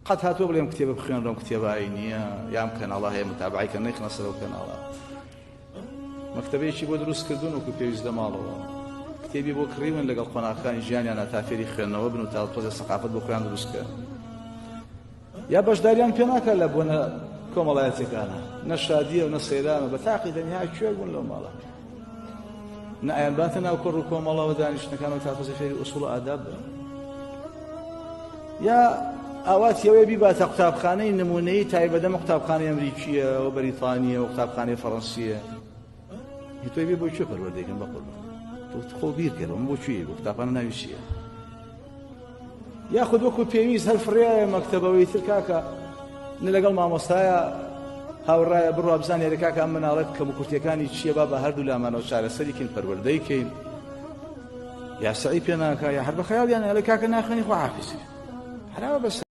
قەت هاتووە بڵێم کتێبە بخوێنرەوە کتێبە ئاینییە یان کەناڵە هەیە متابعەی کە نەیخنە سەر ئەو کەناڵە مەکتەبەیەکی بۆ دروست کردوون وەکو پێویست لە ماڵەوە کتێبی بۆ کڕیون لەگەڵ قۆناغەکانی ژیانیانە تا فێری خوێندنەوە بن و تا تۆزێ سەقافەت بۆ خۆیان دروست کەن یا بەشداریان پێ ناکات لە بۆنە کۆمەڵایەتیەکانە نە شادیە و نە سەیرانە بە تاقی تەنیا کوێر بوون لەو ماڵە نە ئەیانباتە ناو کۆڕ و کۆمەڵەوە دانیشتنەکان و تا تۆزێ فێری ئوسوڵ و ئاداب بن یا ئاواتی ئەوەیە بیباتە قوتابخانەی نمونەیی تایبەتەمە قوتابخانەی ئەمریکیە و بەریتانیە و قوتابخانەی فەڕەنسیە تۆی بێ بۆ کوێ پەروەردەیکەن بە قوربان تۆ خۆ بیرکەرەوە بۆ کوێ بۆ قوتابخانە ناوی چییە یاخود وەکو پێویست هەر فڕیایە مەکتەبەوەی تر کاکە نە لەگەڵ مامۆستایە هاوڕایە بڕوا بزانێ لە کاکە ئەم مناڵە کەموکورتیەکانی چییە با بە هەردوو لامانەوە چارەسەری کەین پەروەردەی کەین یا سەعی پێ ناکا یا هەر بە خەیاڵیان ئەڵێ کاکە ناخوێنی خوا حافیزی حراوە بەس.